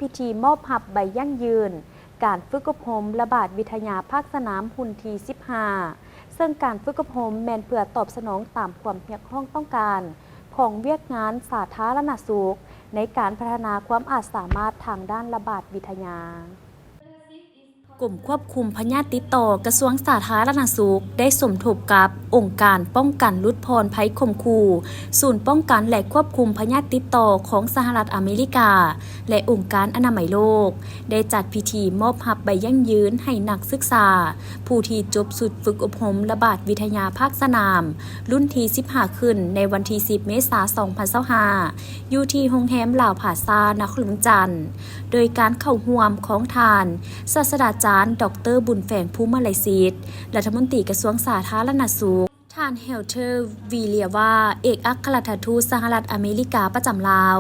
ພິທີມອບຮັບໃບຢັ້ງຢືນການຝຶກອົບຮົມລະບາດວິທະຍາພາກສະໜາມຮຸ່ນທີສິບຫ້າ ເຊິ່ງການຝຶກອົບຮົມແມ່ນເພື່ອຕອບສະໜອງຕາມຄວາມຮຽກຮ້ອງຕ້ອງການຂອງວຽກງານສາທາລະນະສຸກ ໃນການພັດທະນາຄວາມອາດສາມາດທາງດ້ານລະບາດວິທະຍາ. ກົມຄວບຄຸມພະຍາດຕິດຕໍ່ ກະຊວງສາທາລະນະສຸກ ໄດ້ສົມທົບກັບອົງການປ້ອງກັນຫຼຸດຜ່ອນໄພຂົ່ມຂູ່, ສູນປ້ອງກັນ ແລະ ຄວບຄຸມພະຍາດຕິດຕໍ່ຂອງສະຫະລັດອາເມລິກາ ແລະ ອົງການອະນາໄມໂລກ ໄດ້ຈັດພິທີມອບຮັບໃບຢັ້ງຢືນໃຫ້ນັກສຶກສາ ຜູ້ທີ່ຈົບຊຸດຝຶກອົບຮົມລະບາດວິທະຍາພາກສະໜາມ ລຸ້ນທີສິບຫ້າ ຂຶ້ນໃນວັນທີສິບ ເມສາ ສອງພັນຊາວຫ້າ ຢູ່ທີ່ໂຮງແຮມລາວພາຊາ ນະຄອນຫຼວງວຽງຈັນ ໂດຍການເຂົ້າຮ່ວມຂອງທ່ານ ສາດສະດາຈານ ດອກເຕີ ບຸນແຝງ ພູມມະໄລສິດ ລັດຖະມົນຕີກະຊວງສາທາລະນະສຸກ, ທ່ານ ເຮລເທີ ວີເລຍວາ ເອກອັກຄະລັດຖະທູດສະຫະລັດອາເມລິກາປະຈຳລາວ,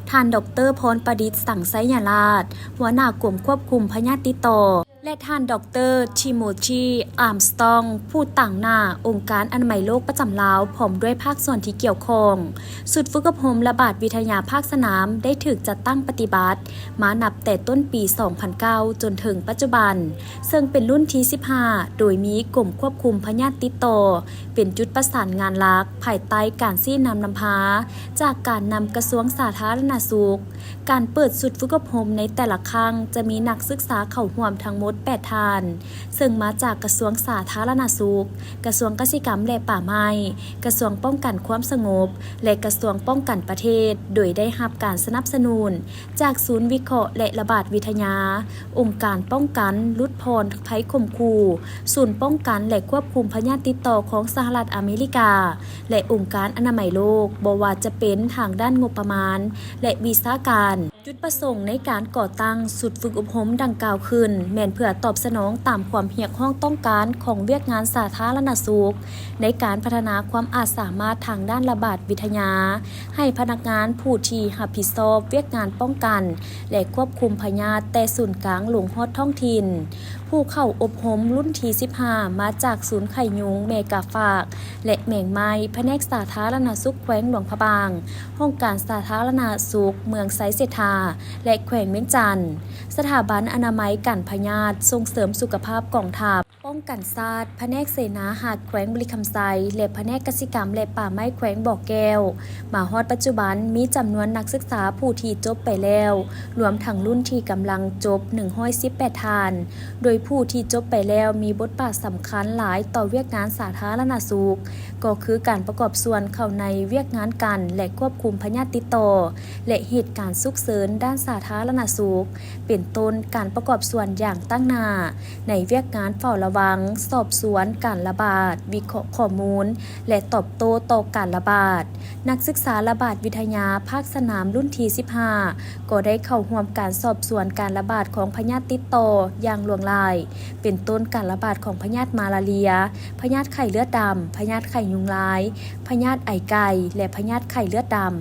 ທ່ານ ດອກເຕີ ພອນປະດິດ ສັງໄຊຍາລາດ ຫົວໜ້າກົມຄວບຄຸມພະຍາດຕິດຕໍ່ ແລະ ທ່ານ ດອກເຕີ ທິໂມທີ ອາມສະຕອງ ຜູ້ຕາງໜ້າອົງການອະນາໄມໂລກປະຈຳລາວ ພ້ອມດ້ວຍພາກສ່ວນທີ່ກ່ຽວຂ້ອງ. ຊຸດຝຶກອົບຮົມລະບາດວິທະຍາພາກສະໜາມໄດ້ຖືກຈັດຕັ້ງປະຕິບັດມານັບແຕ່ຕົ້ນປີສອງພັນເກົ້າ ຈົນເຖິງປັດຈຸບັນ, ເຊິ່ງເປັນລຸ້ນທີສິບຫ້າ ໂດຍມີກົມຄວບຄຸມພະຍາດຕິດຕໍ່ເປັນຈຸດປະສານງານຫຼັກ ພາຍໃຕ້ການຊີ້ນຳນຳພາຈາກການນຳກະຊວງສາທາລະນະສຸກ. ການເປີດຊຸດຝຶກອົບຮົມໃນແຕ່ລະຄັ້ງຈະມີນັກສຶກສາເຂົ້າຮ່ວມທັງໝົດແປດທ່ານ, ເຊິ່ງມາຈາກກະຊວງສາທາລະນະສຸກ, ກະຊວງກະສິກຳ ແລະ ປ່າໄມ້, ກະຊວງປ້ອງກັນຄວາມສະຫງົບ ແລະ ກະຊວງປ້ອງກັນປະເທດ, ໂດຍໄດ້ຮັບການສະໜັບສະໜູນຈາກສູນວິເຄາະ ແລະ ລະບາດວິທະຍາ, ອົງການປ້ອງກັນຫຼຸດຜ່ອນໄພຂົ່ມຂູ່, ສູນປ້ອງກັນ ແລະ ຄວບຄຸມພະຍາດຕິດຕໍ່ຂອງສະຫະລັດອາເມລິກາ ແລະ ອົງການອະນາໄມໂລກ, ບໍ່ວ່າຈະເປັນທາງດ້ານງົບປະມານ ແລະ ວິຊາການ. ຈຸດປະສົງໃນການກໍ່ຕັ້ງຊຸດຝຶກອົບຮົມດັ່ງກ່າວຂຶ້ນ ແມ່ນເພື່ອຕອບສະໜອງຕາມຄວາມຮຽກຮ້ອງຕ້ອງການຂອງວຽກງານສາທາລະນະສຸກ ໃນການພັດທະນາຄວາມອາດສາມາດທາງດ້ານລະບາດວິທະຍາ ໃຫ້ພະນັກງານຜູ້ທີ່ຮັບຜິດຊອບວຽກງານປ້ອງກັນ ແລະ ຄວບຄຸມພະຍາດແຕ່ສູນກາງລົງຮອດທ້ອງຖິ່ນ. ຜູ້ເຂົ້າອົບຮົມລຸ້ນທີສິບຫ້າ ມາຈາກສູນໄຂ້ຍຸງ ແມ່ກາຝາກ ແລະ ແມງໄມ້ ພະແນກສາທາລະນະສຸກແຂວງຫຼວງພະບາງ, ຫ້ອງການສາທາລະນະສຸກເມືອງໄຊເສດຖາ ແລະ ແຂວງວຽງຈັນ, ສະຖາບັນອະນາໄມກັນພະຍາດສົ່ງເສີມສຸຂະພາບກອງທັບປ້ອງກັນຊາດ ພະແນກເສນາຮັກແຂວງບໍລິຄຳໄຊ ແລະ ພະແນກກະສິກຳ ແລະ ປ່າໄມ້ແຂວງບໍ່ແກ້ວ. ມາຮອດປັດຈຸບັນ ມີຈຳນວນນັກສຶກສາຜູ້ທີ່ຈົບໄປແລ້ວ ລວມທັງລຸ້ນທີ່ກຳລັງຈົບ ໜຶ່ງຮ້ອຍສິບແປດທ່ານ, ໂດຍຜູ້ທີ່ຈົບໄປແລ້ວມີບົດບາດສຳຄັນຫຼາຍຕໍ່ວຽກງານສາທາລະນະສຸກ, ກໍຄືການປະກອບສ່ວນເຂົ້າໃນວຽກງານກັນ ແລະ ຄວບຄຸມພະຍາດຕິດຕໍ່ ແລະ ເຫດການສຸກເສີນດ້ານສາທາລະນະສຸກ, ເປັນຕົ້ນ ການປະກອບສ່ວນຢ່າງຕັ້ງໜ້າໃນວຽກງານເຝົ້າລະວັງ, ສອບສວນການລະບາດ, ວິເຄາະຂໍ້ມູນ ແລະ ຕອບໂຕ້ຕໍ່ການລະບາດ. ນັກສຶກສາລະບາດວິທະຍາພາກສະໜາມລຸ້ນທີສິບຫ້າ ກໍໄດ້ເຂົ້າຮ່ວມການສອບສວນການລະບາດຂອງພະຍາດຕິດຕໍ່ຢ່າງຫຼວງຫຼາຍ, ເປັນຕົ້ນການລະບາດຂອງພະຍາດມາລາເຣຍ, ພະຍາດໄຂ້ເລືອດດຳ, ພະຍາດໄຂ້ຍຸງລາຍ, ພະຍາດໄອໄກ່ ແລະ ພະຍາດໄຂ້ເລືອດດຳ.